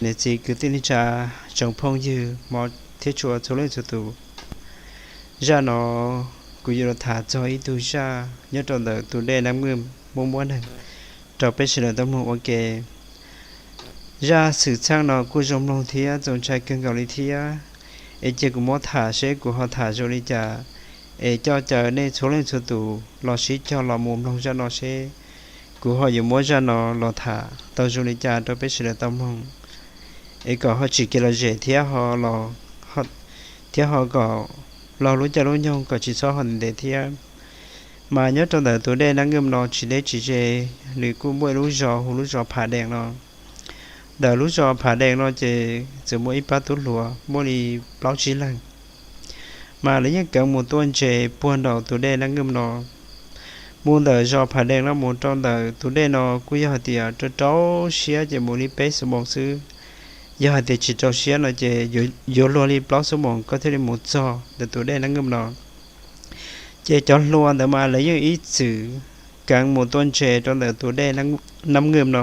Niam txiv kwv tij neej tsa, tsoom phooj ywg hmov thiab tshua txhua leej txhua tus, zaj no kuv yuav los tham txog ib tug zaj nyob rau ntawm tus dej Nab Nwj muaj muab neeg rau peb sawv daws tau mloog ua ke. Zaj xwm txheej no kuj zoo mloog thiab txaus ntshai kawg nkaus li thiab, es cia kuv muab tham seb kuv ho tham zoo li cas, es coj caw nej txhua leej txhua tus los sib cog los mus mloog zaj no seb kuv ho yuav muab zaj no los tham tau zoo li cas rau peb sawv daws tau mloog, es kom ho tsim kev lom zem thiab, thiab ho kom laug lub caij lub nyoog kom tsis txhob ho ntev thiab. Mas nyob rau ntawm tus dej Nab Nwj no tsis deb tsis ze, nws kuj muaj ib lub zos hu lub zos Phav Dees no. Ntawm lub zos Phav Dees no ces txawm muaj ib pab tub hluas muaj li plaub tsib leeg, mas lawv yeej kheev mus tua ntses puag nraum tus dej Nab Nwj no. Mus ntawm zos Phav Dees no mus rau ntawm tus dej no kuj yog hais tias rau rau siab ces mus li peb xuab moos xwb. Yog hais tias tsis rau siab no ces yuav luag li plaub xuab moos koj thiaj li mus txog ntawm tus dej Nab Nwj no. Ces cov hluas ntawd mas lawv yeej ib txwm kheev mus tua ntses rau ntawm tus dej Nab Nwj no.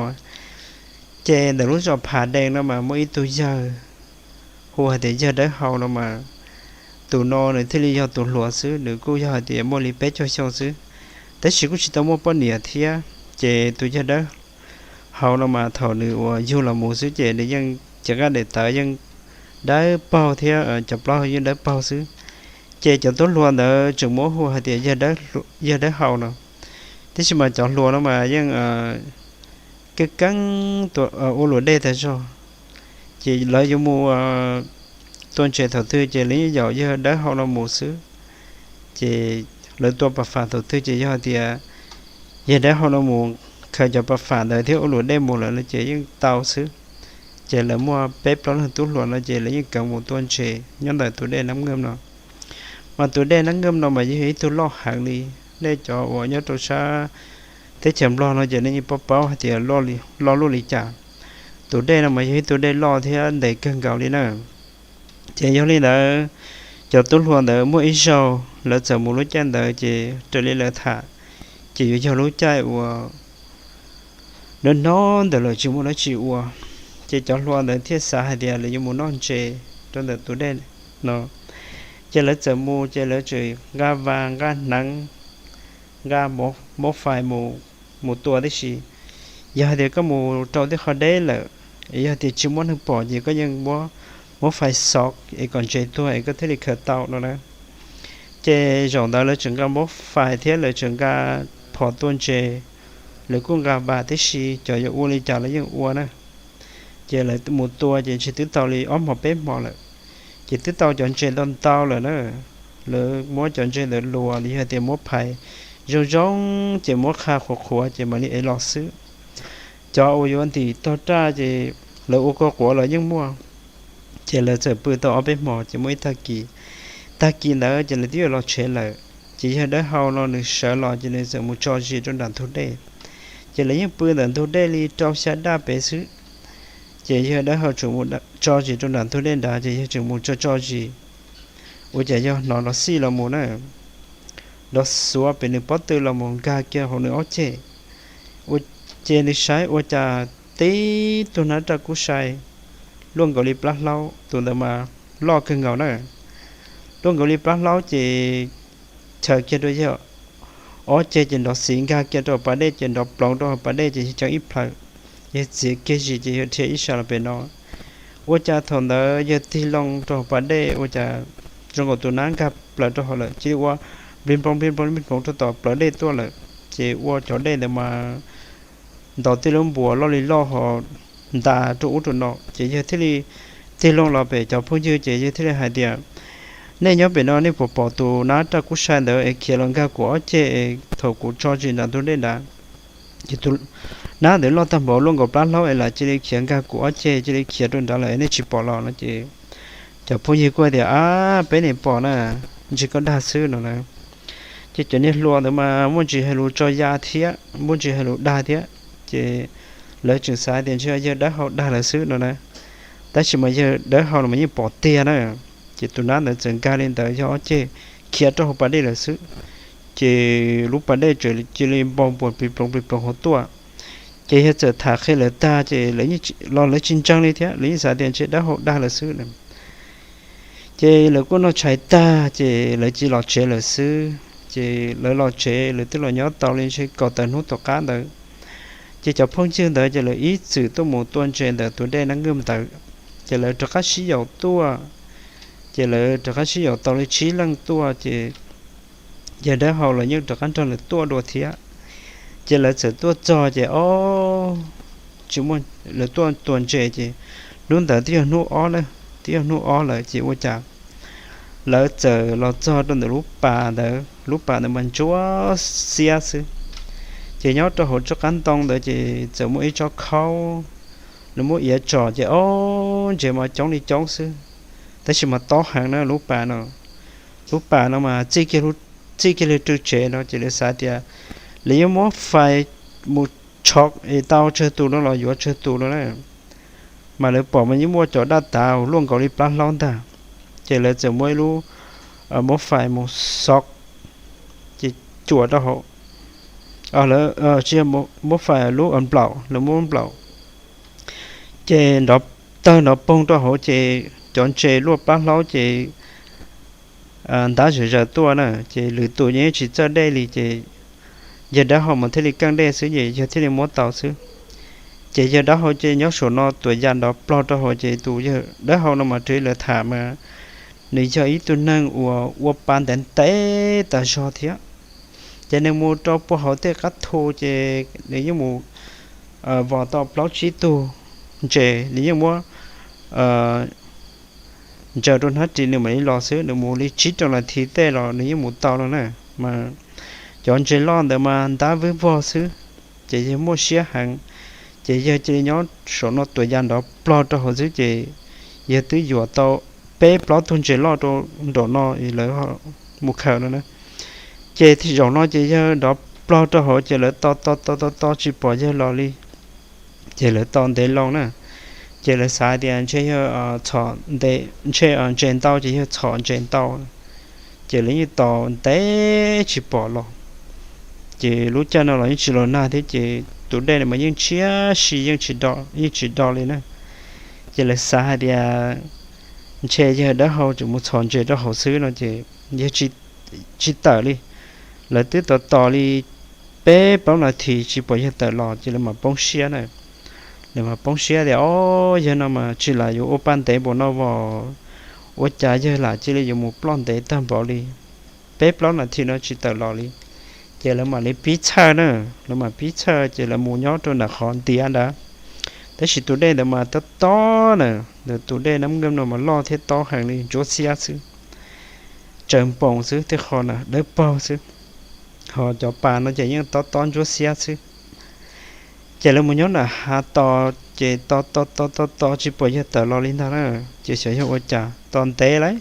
Ces ntawm lub zos Phav Dees no mas muaj ib tug yawg hu hais tias yawg Dawb Hau no mas, tus no nws thiaj li yog tus hluas xwb, nws kuj yog hais tias muaj li peb caug xyoo xwb, tab sis kuj tsis tau muaj poj niam thiab. Ces tus yawg Dawb Hau no mas thaum nws uas yug los mus xwb ces nws yeej cev nqaij daim tawv yeej dawb paug thiab cov plaub hau yeej dawb paug xwb. Ces cov tub hluas ntawd tseem muab hu hais tias yawg Dawb Hau no, tiam sis mas cov hluas no mas yeej keej keeb ua luam dej tag zog. Ces lawv yuav mus tua ntses thaum twg ces lawv yeej yaum yawg Dawb Hau no mus xwb. Ces lawv tua pas fam thaum twg ces yog hais tias yawg Dawb Hau no mus khaws cov pas fam ntawd thiab ua luam dej mus lawm no ces yeej tau xwb. Ces lawv muaj peb plaub leeg tub hluas no ces lawv yeej kheev mus tua ntses nyob ntawm tus dej Nab Nwj no. Mas tus dej Nab Nwj no mas yog ib tug loj heev li, nej cov uas nyob rau sab teb chaws Nplog no ces nej yeej paub paub hais tias loj luaj li cas. Tus dej no mas yog ib tug dej loj thiab ntev kawg nkaus li na. Ces yog li ntawd, cov tub hluas ntawd muaj ib zaug lawv txawm mus lub caij ntawd ces raws li lawv tham, ces yuav yog lub caij uas hnub no ntawd lawv tsis muaj dab tsi ua. Ces cov hluas ntawd thiaj xav hais tias lawv yuav mus noj ntses rau ntawm tus dej no. Ces lawv txawm mus ces lawv tseem nqa vas nqa hneev, nqa muab fais mus tua tib si. Yog hais tias koj mus rau tej qhov deb lawm, yog tias tsis muaj neeg pom ces koj yeej muab fais xov es kom ntses tuag es koj thiaj li khaws tau no na. Ces zaum ntawd lawv tseem nqa muab fais thiab lawv tseem nqa phom tua ntses, lawv kuj nqa vas tib si, cov yuav ua li cas lawv yeej ua na. Ces lawv mus tua ces ntshe twb tau li ob hmo peb hmo lawm, ces twb tau cov ntses ntau ntau lawm na. Lawv muab cov ntses ntawd luas los yog tias muab phais zoo zoo, ces muab qha qhuav qhuav ces mam li ev los xwb. Cov uas yuav ntim tog raj ces lawv ua kua quav los yeej muaj. Ces lawv txawm pw tau ob peb hmo ces muaj ib tag kis, tag kis ntawd ces lawv twb yuav los tsev lawm. Ces yawg Dawb Hau no nws sawv los ces nws txawm mus tso zis rau nram ntug dej. Ces lawv yeej pw ntawm ntug dej li rau xya daj pem xwb. Ces yawg Dawb Hau tseem mus tso zis rau nram ntug dej nrad ces yawg tseem mus tso tso zis, ua cas yog hnov nrov xij los mus na, nrov xuav pem nws pob tw los mus nkag kiag hauv nws ob ceg. Ces nws saib ua cas tib tug nab raj kub sai luaj nkaus li plab hlaub, tus ntawd mas loj kawg nkaus na, luaj nkaus li plab hlaub ces chaws kiag rau yawg ob ceg ces nrov xiv nkag kiag rau hauv pas dej ces nrov ploov rau hauv pas dej ces yawg ceeb ib plhaw, yawg txiav kiag zis ces yawg dhia ib sab los pem no. Ua cas thaum ntawd yawg tig loo rau hauv pas dej ua cas zoo nkaus tus nab nkag plaws rau hauv lawm, cia li ua nplig nploov nplig nploov nplig nploov rau tom plawv dej tuaj lawm. Ces ua cov dej ntawd mas ntaus tej lub npuas loj li loj ho ntas rau ub rau no, ces yawg thiaj li tig loo los pem cov phooj ywg ces yawg thiaj li hais tias, nej nyob pem no nej puas pom tus nab raj kub sai ntawd es khiav los nkag kuv ob ceg es thaum kuv tso zis nram ntug dej nrad? Ces tus nab ntawd loj tag npaum luaj nkaus plab hlaub es lam cia li khiav nkag kuv ob ceg, cia li khiav rau nrad lawm nej tsis pom los no. Ces cov phooj ywg kuj tias, ab, peb niam pom na, ntshe koj dag xwb no na. Ces cov niag hluas ntawd mas muaj ntsis hais lus tso ya thiab muaj ntsis hais lus dag thiab, ces lawv tseem xav tias ntshe yawg Dawb Hau dag lawv xwb no na. Tab sis mas yawg Dawb Hau no mas yeej pom tiag na. Ces tus nab ntawd txawm nkag li ntawd yog ob ceg khiav rau hauv pas dej lawm xwb. Ces lub pas dej txawm cia li npau npuas plig ploov plig ploov hauv tuaj. Ces yawg txawm tham qhia lawv tag ces lawv los lawv tsis ntseeg li thiab, lawv yeej xav tias ntshe dawb hau dag lawv xwb. Ces lawv kuj noj tshais tag ces lawv cia li los tsev lawm xwb. Ces lawv los tsev lawv twb los nyob tau li ntshe kaum tawm hnub tom qab ntawd, ces cov phooj ywg ntawd ces lawv ib txwm tuaj mus tua ntses ntawm tus dej Nab Nkaj ntawd, ces lawv rov qab sib yaum tuaj. Ces lawv rov qab sib yaum tau li tsib leej tuaj ces yawg dawb hau los yeej rov qab nrog lawv tuaj dua thiab. Ces lawv txawm tuaj txog ces ob, tsis muaj, lawv tuaj tua ntses ces hnub ntawd twb yog hnub ob lawm, twb yog hnub ob lawm ces ua cas lawv txawm los txog rau ntawm lub pas ntawd, lub pas ntawd mas ntsuab xiab xwb. Ces nyob rau hauv tsob qab ntoo ntawd ces txawm muaj ib tsob khaub, lawv muab iav tsom ces ob, ntses mas coob li coob xwb, tab sis mas tob heev na lub pas no. Lub pas no mas txij kiag li rau tsev no ces lawv xav tias lawv yeej muab fais mus tshov es tau tsawg tus no los yuav tsawg tus no na. Mas lawv pom mas yeej muaj cov daj tav luaj nkaus li plab hlaub ntag, ces lawv txawm muab ib lub, muab fais mus xov, ces cuam rau hauv, lawv tsis yog muab fais, lub nplaum, lawv muab nplaum, ces nrov tawg nrov poog rau hauv ces cov ntses luaj plab hlaub ces ntab zom zaws tuaj na, ces lwm tus yeej tsis txawj dej li ces yawg dawb hau mas thiaj li keej dej xwb ces yawg thiaj li muab tau xwb. Ces yawg dawb hau ces nyob saum no tuam yas nrov plog rau hauv ces tus yawg dawb hau no mas raws li lawv tham mas nws yog ib tug neeg uas ua pa ntev ntev tas zog thiab. Ces nws mus rau puag hauv tej qab thu ces nws yeej mus vos tau plaub tsib tug ntses, nws yeej muab ntsaws rau hnab ris nws mam li los xwb, nws mus li tsib rau nas this tej los nws yeej mus tau no na. Mas cov ntses loj ntawd mas ntab vwb vog xwb, ces yawg muaj siab heev, ces yawg cia li nyob saum no tuam yas nrov plog rau hauv xwb ces yawg twb yuav tau peb plaub tug ntses loj rau nraum no lawv mus khaws no na. Ces zaum no ces yawg nrov plog rau hauv ces lawv tos tos tos tos tos tsis pom yawg los li. Ces lawv tos ntev loo na, ces lawv xav tias ntshe yawg txhom nte, ntshe ntses ntau ces yawg txhom ntses ntau. Ces lawv yeej tos ntev tsis pom los. Ces lub caij no los yeej tsis los nag thiab ces tus dej no mas yeej tshiab si, yeej tsis do li na. Ces lawv xav hais tias ntshe yawg dawb hau tseem mus txhom ntses rau hauv xwb no ces yawg tsis tawm li. Lawv twb tos tos li peb plaub nas this tsis pom yawg tawm los ces lawv mam poob siab na. Lawv mam poob siab tias, o, yawg no mas tsis lam yuav ua pa ntev npaum no vos, ua cas yawg lam cia li yuav mus ploj ntev tag npaum li, peb plaub nas this no tsis tawm los li. Ces lawv mam li pib txhawj na, lawv mam pib txhawj ces lawv mus nyob rau nram qhov ntiav ntawd. Tab sis tus dej ntawd mas tob tob na, ntawm tus dej Nab Nkaj no mas loj thiab tob heev li, ntsuab xiab xwb, tsaws npoos xwb tej qho na dawb paug xwb, ho cov pas no ces yeej tob tob ntsuab xiab xwb. Ces lawv mus nyob nram hav tos ces tos tos tos tos tos tsis pom yawg tawm los li ntag na. Ces xyov yog ua cas tos ntev lawm,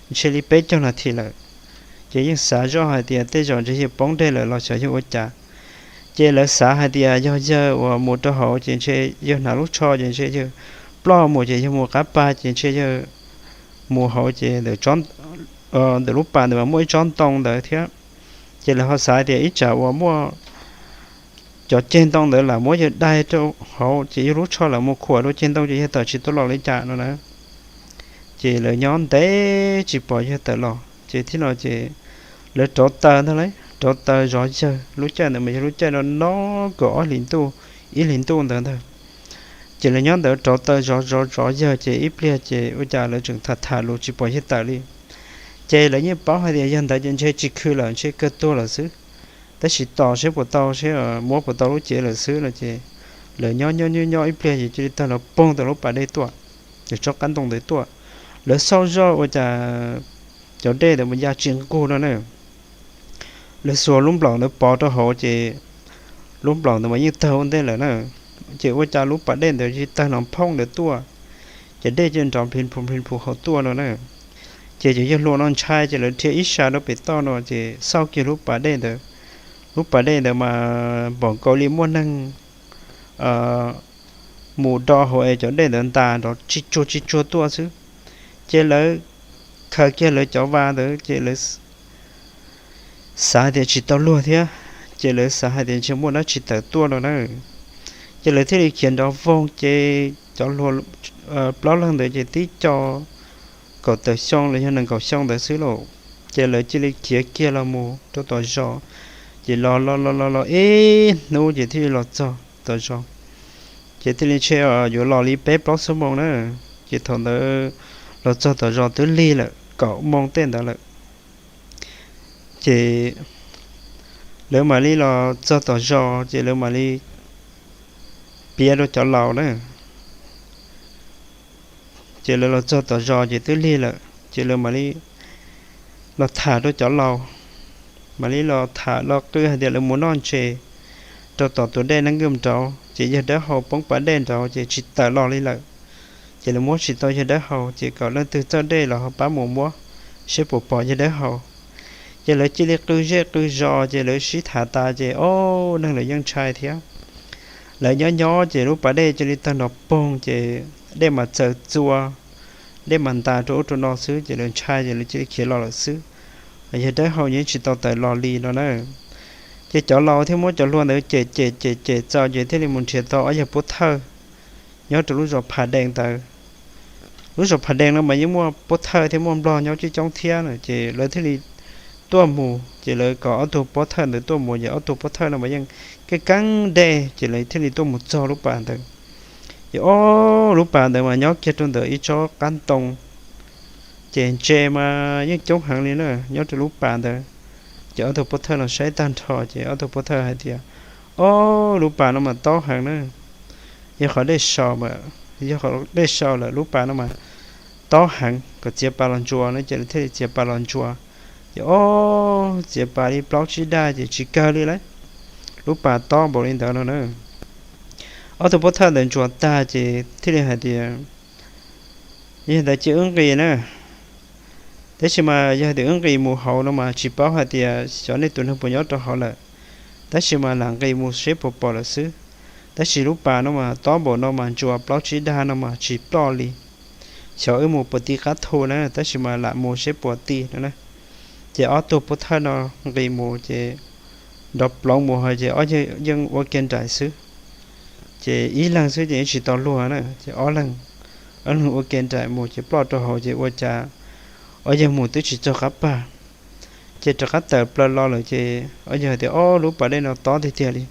ntshe li peb caug nas this lawm. Ces yeej xav zoj hais tias tej zaum ntshe yawg poob dej lawm los xyov yog ua cas. Ces lawv xav hais tias yog yawg uas mus rau hauv ces ntshe yawg hnav lub tsho ces ntshe yawg ploj mus ces yawg mus qab pas ces ntshe yawg mus hauv ces ntawm lub pas ntawd mas muaj ib tsob ntoo ntawd thiab. Ces lawv ho xav tias ib tsam uas muaj cov ceg ntoo ntawd lam muab yawg dai rau hauv ces yawg lub tsho lam mus khuam rau ceg ntoo ces yawg tawm tsis tau los li cas no na. Ces lawv nyob ntev tsis pom yawg tawm los ces thiab no ces lawv rauv taws ntag lauj, rauv taws zov yawg. Lub caij ntawd mas yog lub caij no no, kaum ob hlis ntuj, ib hlis ntuj ntawd ntag. Ces lawv nyob ntawd rauv taws zov zov zov yawg ces ib pliag ces ua cas lawv tseem tham tham lus tsis pom yawg tawm li. Ces lawv yeej paub hais tias yawg ntawd ces ntshe tsis khw lawm, ntshe kawg tuag lawm xwb. Tab sis tos seb puas tau, seb muab puas tau lub cev lawm xwb no ces lawv nyob nyob nyob nyob ib pliag ces cia li tawg los poog tau lub pas dej tuaj, tsob qab ntoo ntawd tuaj. Lawv xauj zoj ua cas cov dej ntawd mus ya tsis nqug no na. Lawv xuas lub nplaum ntawd pov rau hauv ces lub nplaum ntawd mas yeej tawg ua ntej lawm na. Ces ua cas lub pas dej ntawd cia li tawg los phooj ntawd tuaj, ces dej cia li nrov nplhis nplhus nplhis nplhus hauv tuaj no na. Ces cov yawg hluas no ntshai ces lawv dhia ib sab rau pem toj no ces xauj kiag lub pas dej ntawd. Lub pas dej ntawd mas npaum nkaus li muaj neeg mus do hauv es cov dej ntawd ntas nrov tsis tsuag tsis tsuag tuaj xwb. Ces lawv khaws kiag lawv cov vas ntawd ces lawv xav tias tsis tau luag thiab, ces lawv xav hais tias ntshe muaj dab tsi tawm tuaj no na. Ces lawv thiaj li khiav nrov voog, ces cov hluas plaub leeg ntawd ces tib co kaum tawm xyoo los yog nees nkaum xyoo ntawd xwb lauj. Ces lawv cia li khiav kiag los mus rau tom zos. Ces los los los los los ib hnub ces thiaj li los txog tom zos. Ces thiaj li ntshe yuav los li peb plaub xuab moos na. Ces thaum ntawd los txog tom zos twb lig lawm, kaum moos tej ntawd lawm. Ces lawv mam li los txog tom zos ces lawv mam li piav rau cov laus na. Ces lawv los txog tom zos ces twb lig lawm ces lawv mam li los tham rau cov laus, mam li los tham los qw hais tias lawv mus noj ntses rau tom tus dej neeb nkaum nraud ces yawg dawb hau poob pas dej nraud ces tsis tawm los li lawm. Ces lawv muab tsis tau yawg dawb hau ces kom leej twg txawj dej los ho pab mus muab seb puas pom yawg dawb hau. Ces lawv cia li qw zej qw zos ces lawv sib tham tas ces ob leeg lawv yeej ntshai thiab. Lawv nyob nyob ces lub pas dej cia li tawg nrov poog ces dej mas txaws txua, dej mas ntas rau ub rau no xwb ces lawv ntshai ces lawv cia li khiav los lawm xwb. Yawg dawb hau yeej tsis tau tawm los li no na. Ces cov laus thiaj muab cov hluas ntawd cem cem cem cem txaus ces thiaj li mus nrhiav tau ob yawg pov thawj nyob rau lub zos Pha Dee ntawd. Lub zos Pha Dee no mas yeej muaj pov thawj thiab muaj nplog nyob coob coob thiab na ces lawv thiaj li tuaj mus ces lawv kom ob tug pov thawj ntawd tuaj mus ces ob tug pov thawj no mas yeej keeb keeb dej ces lawv thiaj li tuaj mus txog lub pas ntawd. Ces ob lub pas ntawd mas nyob kiag rau ntawm ib tsob qab ntoo ces ntses mas yeej coob heev li na nyob rau lub pas ntawd. Ces ob tug pov thawj no saib tag nrho ces ob tug pov thawj hais tias, ob lub pas no mas tob heev na, yog qhov dej sau, yog qhov dej sau lawm, lub pas no mas tob heev, kom txiav pas los ntsuas no ces lawv thiaj li txiav pas los ntsuas. Ces ob txiav pas li plaub tsib dag ces tsis kawg li lawm, lub pas tob npaum li ntawd no na. Ob tug pov thawj ntawd ntsuas tag ces thiaj li hais tias, yog ntawd ces wb nqis na. Tab sis mas yog tias wb nqis mus hauv no mas tsis paub hais tias xyov nej tus neeg puas nyob rau hauv lawm, tab sis mas lam nqis mus seb puas pom lawm xwb. Tab sis lub pas no mas tob npaum no mas ntsuas plaub tsib dag no mas tsis ploj li. Xyov wb mus puas ti qab thu na, tab sis mas lam mus seb puas ti no na. Ces ob tug pov thawj no nqis mus ces nrov ploov mus hos ces ob yawg yeej ua ke nraim xwb. Ces ib leeg xwb ces yeej tsis tau luag na, ces ob leeg, ob leeg ua ke nraim mus ces ploj rau hauv ces ua cas ob yawg mus twb tsis txog qab pas. Ces rov qab tawm plaws los lawm ces ob yawg tias, ob lub pas dej no tob tiag tiag li.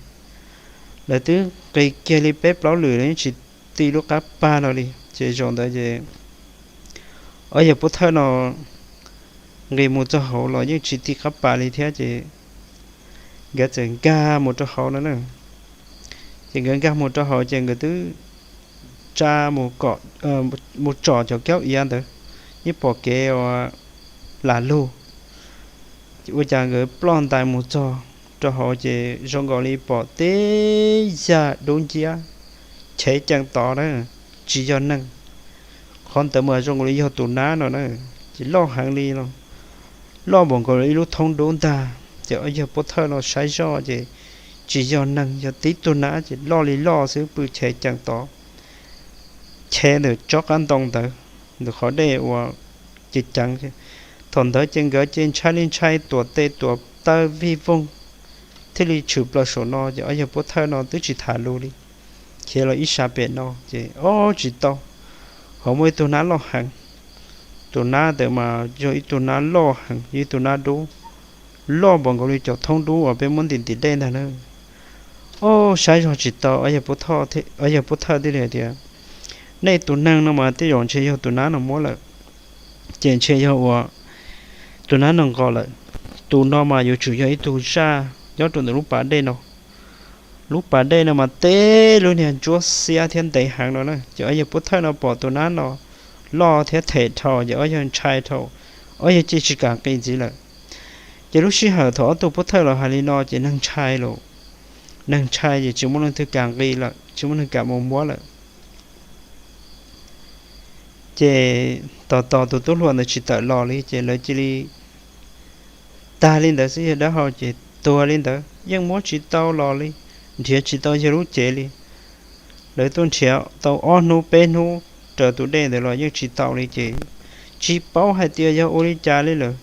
Lawv twb nqis kiag li peb plaub lwm los yeej tsis ti lub qab pas no li. Ces zaum ntawd ces ob yawg pov thawj no nqis mus txog hauv los yeej tsis ti qab pas li thiab ces nkawd txawm nkag mus rau hauv no na. Ces nkawd nkag mus rau hauv ces nkawd twb tsa mus kom, mus tsom cov kaub iav ntawd, yeej pom kev ua lam lug. Ua cas nkawd ploj ntais mus txog rau hauv ces zoo nkaus li pom teb yag dub nciab, chev cees tod na, tsis yog neeg. Qhov ntawd mas zoo nkaus li yog tus nab no na, ces loj heev li los, loj npaum nkaus li ib lub thoob dub ntag. Ces ob yawg pov thawj no saib zoj ces tsis yog neeg, yog tib tug nab ces loj li loj xwb pw chev cees tod, chev ntawm tsob qab ntoo ntawd, ntawm qhov dej uas cev ceev. Thaum ntawd ces nkawd ces ntshai li ntshai, tuam tes tuam taw vij voog, thiaj li tshwm plaws saum no ces ob yawg pov thawj no twb tsis tham lus li, khiav los ib sab pem no ces ob tsis tau, hauv muaj ib tug nab loj heev. Tus nab ntawd mas yog ib tug nab loj heev, yog ib tug nab dub, loj npaum nkaus li cov thoob dub uas peb muab ntim ntim dej ntag na. Ob saib zog tsis tau, ob yawg pov thawj thiaj li hais tias, nej tus neeg no mas tej zaum ntshe yog tus nab no muab lawm, ces ntshe yog uas tus nab no nqos lawm. Tus no mas yuav tsum yog ib tug zaj nyob rau ntawm lub pas dej no. Lub pas dej no mas teb lub niag ntsuab xiab thiab ntev heev no na, ces ob yawg pov thawj no pom tus nab no loj thiab them dhau ces ob yawg ntshai dhau, ob yawg cia tsis kam nqis ntxiv lawm. Ces lub sij hawm thaum ob tug pov thawj los hais li no ces neeg ntshai lawm, neeg ntshai ces tsis muaj leej twg kam nqis lawm, tsis muaj neeg kam mus muab lawm. Ces tos tos tus tub hluas ntawd tsis tawm los li ces lawv cia li tag li ntawd xwb, yawg dawb hau ces tuag li ntawd, yeej muab tsis tau los li, nrhiav tsis tau yawg lub cev li. Lawv tuaj nrhiav tau ob hnub peb hnub raws tus dej ntawd los yeej tsis tau li ces tsis paub hais tias yog ua li cas li lawm.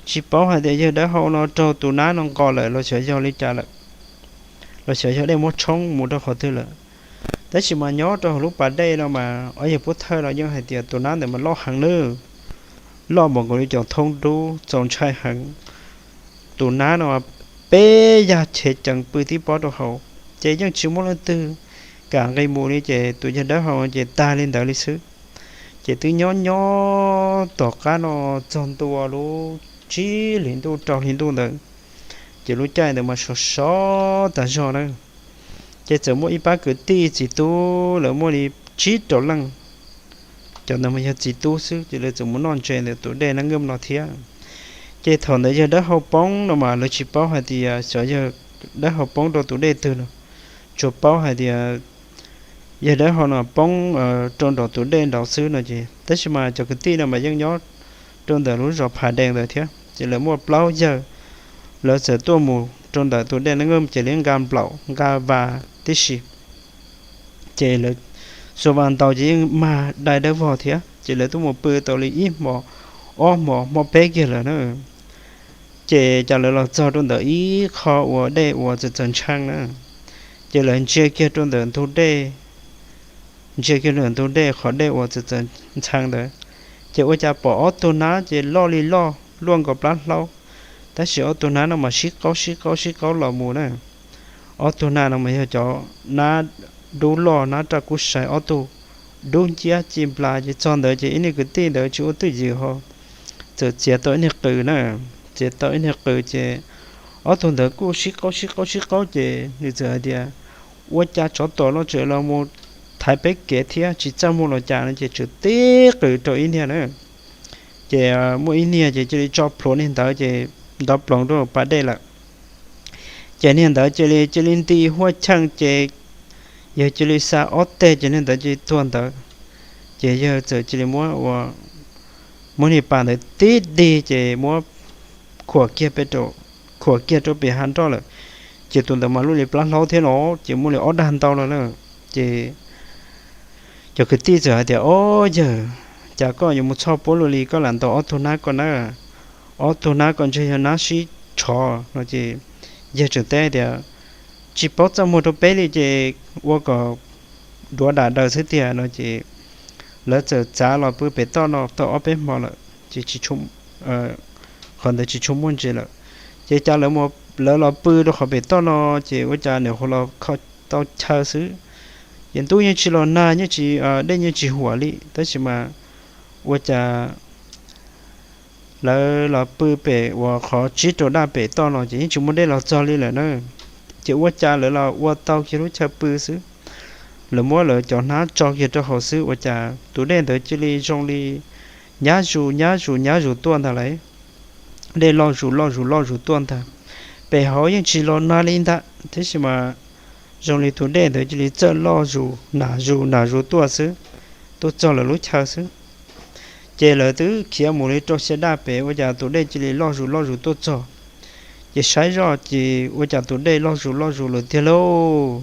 Tsis paub hais tias yawg dawb hau no raug tus nab no nqos lawm los xyov yog li cas lawm. los xyov yog dej muab tshoob mus rau qhov twg lawm. Tab sis mas nyob rau hauv lub pas dej no mas ob yawg pub thawj los yeej hais tias tus nab ntawd mas loj heev nawb, loj npaum nkaus li cov thoob dub txaus ntshai heev. Tus nab no peb yag chev ceev pw tib pob rau hauv, ces yeej tsis muaj leej twg kam nqis mus li, ces tus yawg dawb hau ces tag li ntawd li xwb. Ces twb nyob nyob tom qab no txog ntua lub tsib hlis ntuj rau hli ntuj ntawd, ces lub caij ntawd mas sov sov tas zog na. Ces txawm muaj ib pab kwv tij txiv tub lawv muaj li tsib rau leej, cov ntawd mas yog txiv tub xwb, ces lawv txawm mus noj ntses ntawm tus dej Nab Nkeej no thiab. Ces thaum ntawd yawg dawb hau poob no mas lawv tsis paub hais tias xyov yawg dawb hau poob rau tus dej twg no, tsuas paub hais tias yawg dawb hau no poob rau nraum tus dej nraud xwb no ces, tab sis mas cov kwv tij no mas yeej nyob rau ntawm lub zos Phav Dees ntawd thiab, ces lawv muaj plaub yawg, lawv txawm tuaj mus rau ntawm tus dej Nab Nkeej ces lawv nqa nplaum nqa vas tib si, ces lawv xuas vas ntaus ces yeej mag dai dawb vog thiab, ces lawv twb mus pw tau li ib hmos ob hmos hmo peb kiag lawm na. Ces cas lawv los txog rau ntawm ib qho uas dej uas txawv txawv ntshee na, ces lawv ntsia kiag rau ntawm ntug dej, ntsia kiag ntawm ntug dej qhov dej uas txawv txawv ntshee ntawd, ces ua cas pom ob tug nab ces loj li loj luaj nkaus plab hlaub, tab sis ob tug nab no mas sib qaub sib qaub sib qaub los mus na. Ob tug nab no mas yog cov nab dub loj nab raj kub sai ob tug, dub nciab ci nplas, ces txog ntawd ces ib niag kwv tij ntawd tsis ua twj ywm ho txawm txiav tau ib niag qws na, txiav tau ib niag qws ces ob tug ntawd kuj sib qaub sib qaub sib qaub ces nws txawm hais tias, ua cas tsov tom no tseem los mus thaiv peb kev thiab tsis txaj muag los cas no ces txawm tib qws rau ib niag na. Ces muaj ib niag ces cia li tso plhuav niag ntawd ces ntov ploov rau pas dej lawm. Ces niag ntawd cia li cia li nti huaj cheej ces yawg cia li xa ob teg ces niag ntawd cia li tuag ntawd. Ces yawg txawm cia li muab ua, muab niag pas ntawd tib dig ces muab khuam kiag pem, khuam kiag rau pem hav nroj lawm. Ces tus ntawd mas luaj li plab hlaub thiab no, ces muaj li ob dag ntau los lawm. Ces cov kwv tij txawm hais tias, ob yawg, cas koj yuav mus txhoj puab luaj li, koj lam ntaus ob tug nab ko na, ob tug nab ko ntshe yog nab sib tshov no ces yawg tseem teb tias, tsis paub txaj muag rau peb li ces ua kom duav dam daws xwb tiag no ces lawv txawm txav los pw pem toj no tau ob peb hmo lawm ces qhov ntawd tsis tshua muaj ntses lawm. Ces cas lawv los pw rau qhov pem toj no ces ua cas nws hu los kho tau chaw xwb, ces ntuj yeej tsis los nag, yeej tsis, dej yeej tsis huam li, tab sis mas ua cas lawv los pw pem uas qhov tsib rau daj pem toj no ces yeej tsis muaj dej los txog li lawm na. Ces ua cas lawv los ua tau kiag lub chaw pw xwb, lawv muab lawv cov hnab tso kiag rau hauv xwb ua cas tus dej ntawd cia li zoo li nyab zus nyab zus nyab zus tuaj ntag lauj. Dej loj zus loj zus loj zus tuaj ntag. Pem hauv yeej tsis los nag li ntag, tab sis mas zoo li tus dej ntawd cia li txawj loj zus nas zus nas zus tuaj xwb, tuaj txog lawv lub chaw xwb. Ces lawv twb khiav mus li rau xya daj pem ua cas tus dej cia li loj zus loj zus tuaj txog. Ces saib zoj ces ua cas tus dej loj zus loj zus lawm tiag lauj.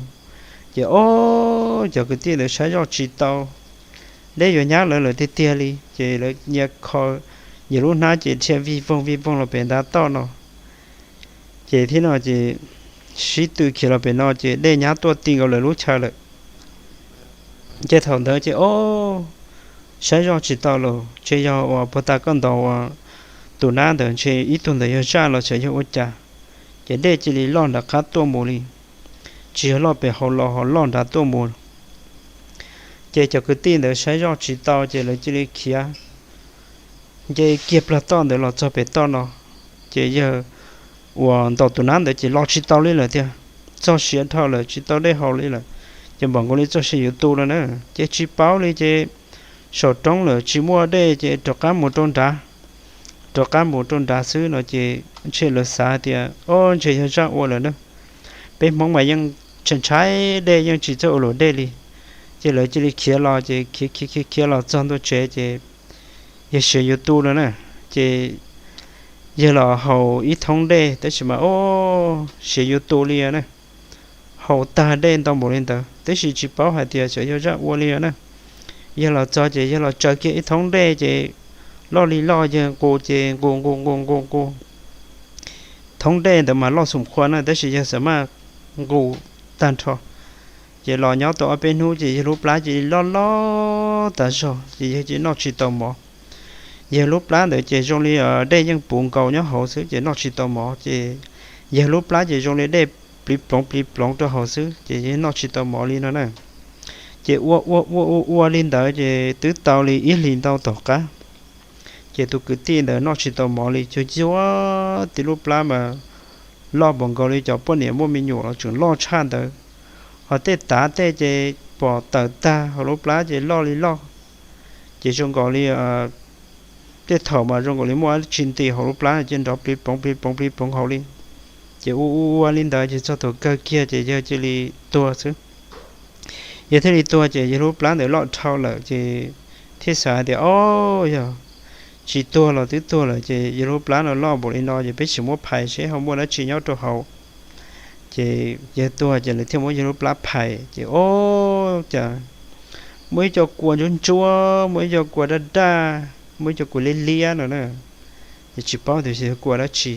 Ces ob cov kwv tij ntawd saib zoj tsis tau, dej yuav nyab lawv lawm tiag tiag li ces lawv nyias kho nyias lub hnab ces dhia vij voog vij voog los pem ntav toj no. Ces thiab no ces sib tw khiav los pem no ces dej nyab tuaj ti nkaus lawv lub chaw lawm. Ces thaum ntawd ces ob, saib zoj tsis tau los ntshe yog uas puag ta koj ntaus tus nab ntawd ntshe ib tug ntawd yog zaj los tseem yog ua cas, ces dej cia li loj nram qab tuaj mus li, tsis yog loj pem hauv los ho loj nrad tuaj mus. Ces cov kwv tij ntawd saib zoj tsis tau ces lawv cia li khiav nce kiag plag toj ntawd los txog pem toj no, ces yawg uas ntaus tus nab ntawd ces los tsis tau li lawm tiag, txog siav dhau lawm tsis tau dej haus li lawm, ces npaum nkaus li txoj sia yuav tu lawm na. Ces tsis paub li ces saum roob lawm tsis muaj dej ces rov qab mus rau nrad, rov qab mus rau nrad xwb no ces ntshe lawv xav tias ob ntshe yog zaj ua lawm na, peb Hmoob mas yeej tshee ntshai dej yeej tsis txawj ua luam dej li. Ces lawv cia li khiav los ces khiav khiav khiav khiav los txog ntua tsev ces yawg siav yuav tu lawm na. Ces yawg los haus ib thoob dej tab sis mas ob siav yuav tu li na, haus tag dej ntau npaum li ntawd tab sis tsis paub hais tias xyov yog zaj ua li na. Yawg los txog ces yawg los tsaws kiag ib thoob dej ces loj li loj yawg nqus ces nqus nqus nqus nqus nqus, thoob dej ntawd mas loj xum qhua na tab sis yawg xav maj nqus tag nrho. Ces los nyob tau ob peb hnub ces yawg lub plab cia li loj loj tas zog ces yawg cia li noj tsis tau mov. Yawg lub plab ntawd ces zoo li dej yeej puv nkaus nyob hauv xwb ces noj tsis tau mov ces yawg lub plab ces zoo li dej pliv ploov pliv ploov rau hauv xwb ces yawg noj tsis tau mov li no na. Ces ua ua ua ua ua li ntawd ces twb tau li ib hlis ntau tom qab, ces tus kwv tij ntawd noj tsis tau mov li, cuag cuag tib lub plab mas loj npaum nkaus li cov poj niam muaj me nyuam los tseem loj tshaj ntawd. Ho tej tav tej ces pom tawm tag hauv lub plab ces loj li loj, ces zoo nkaus li tej thaum mas zoo nkaus li muaj dab tsi nti hauv lub plab ces nrov pliv ploov pliv ploov pliv ploov hauv li. Ces ua ua ua li ntawd ces txog thaum kawg kiag ces yawg cia li tuag xwb. Yawg thiaj li tuag ces yawg lub plab ntawd loj dhau lawm ces thiaj xav tias, o, yog tsis tuag los twb tuag lawm ces yawg lub plab no loj npaum li no ces peb tsis muab phais seb ho muaj dab tsi nyob rau hauv. Ces yawg tuag ces lawv thiaj muab yawg lub plab phais ces o, cas muaj ib co kua ntsuab ntsuab, muaj ib co kua daj daj, muaj ib co kua liab liab no na. Ces tsis paub tias yog kua dab tsi,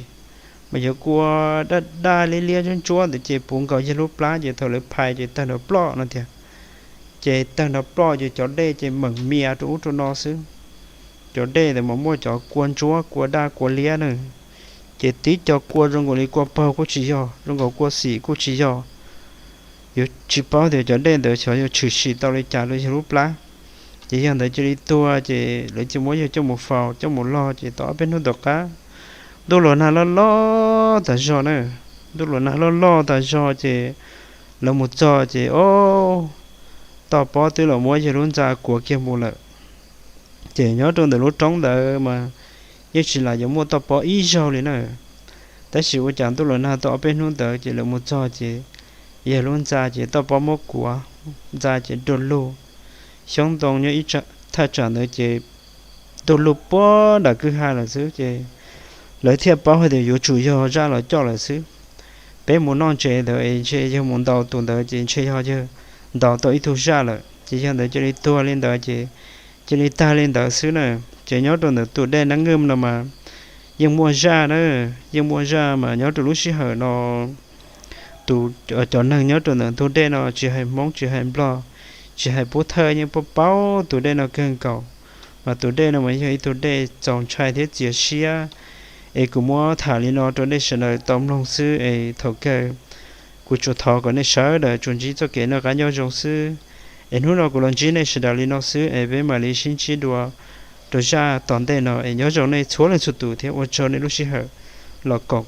mas yog kua daj daj liab liab ntsuab ntsuab ntawd ces puv nkaus yawg lub plab ces thaum lawv phais ces tawg nrov ploj no tiag. Ces tawg nrov ploj ces cov dej ces meem mias rau ub rau no xwb. Cov dej ntawd mas muaj cov kua ntsuab kua daj kua liab na, ces tib co kua zoo nkaus li kua paug kuj tsis yog, zoo nkaus kua xim kuj tsis yog. Yuav tsis paub tias cov dej ntawd xyov yuav tshwm sim tau li cas rau yawg lub plab. Ces yawg ntawd cia li tuag ces lawv cia muab yawg coj mus faus coj mus log ces tau ob peb hnub tom qab, ntuj los nag loj loj tas zog na. Ntuj los nag loj loj tas zog ces lawv mus txog ces o, toj pob twb los muab yawg lub ntxa kuav kiag mus lawm. Ces nyob rau ntawm lub roob ntawd mas yeej tsis lam yuav muaj toj pob ib zaug li na. Tab sis ua cas ntuj los nag tau ob peb hnub ntawd ces lawv mus txog ces yawg lub ntxa ces toj pob muab kuav, ntxa ces du lug, xyoob ntoo nyob ib thaj tsam ntawd ces du lug puag nram kwj ha lawm xwb ces lawv thiaj paub hais tias yuav tsum yog zaj los coj lawm xwb. Peb mus noj ntses ntawd es ntshe yawg mus ntaus tus ntawd ces ntshe yog yawg ntaus tau ib tug zaj lawm ces yawg ntawd cia li tuag li ntawd ces cia li tag li ntawd xwb na. Ces nyob rau ntawm tus dej Nab Ngwj no mas yeej muaj zaj na, yeej muaj zaj mas nyob rau lub sij hawm no tus, cov neeg nyob rau ntawm tus dej no tsis hais Hmoob tsis hais Nplog, tsis hais Pub Thawj yeej paub paub tus dej no kawg nkaus. Mas tus dej no mas yog ib tug dej txaus ntshai thiab txias siab, es kuv muab tham li no rau nej sawv daws tau mloog xwb es thaum kawg kuv tsuas thov kom nej sawv daws tsuas ntsib txoj kev noj qab nyob zoo xwb. Es hnub no kuv los ntsib nej sawv daws li no xwb es peb mam li sib ntsib dua rau zaj tom ntej no es nyob zoo nej txhua leej txhua tus thiab ua tsaug nej lub sij hawm los koom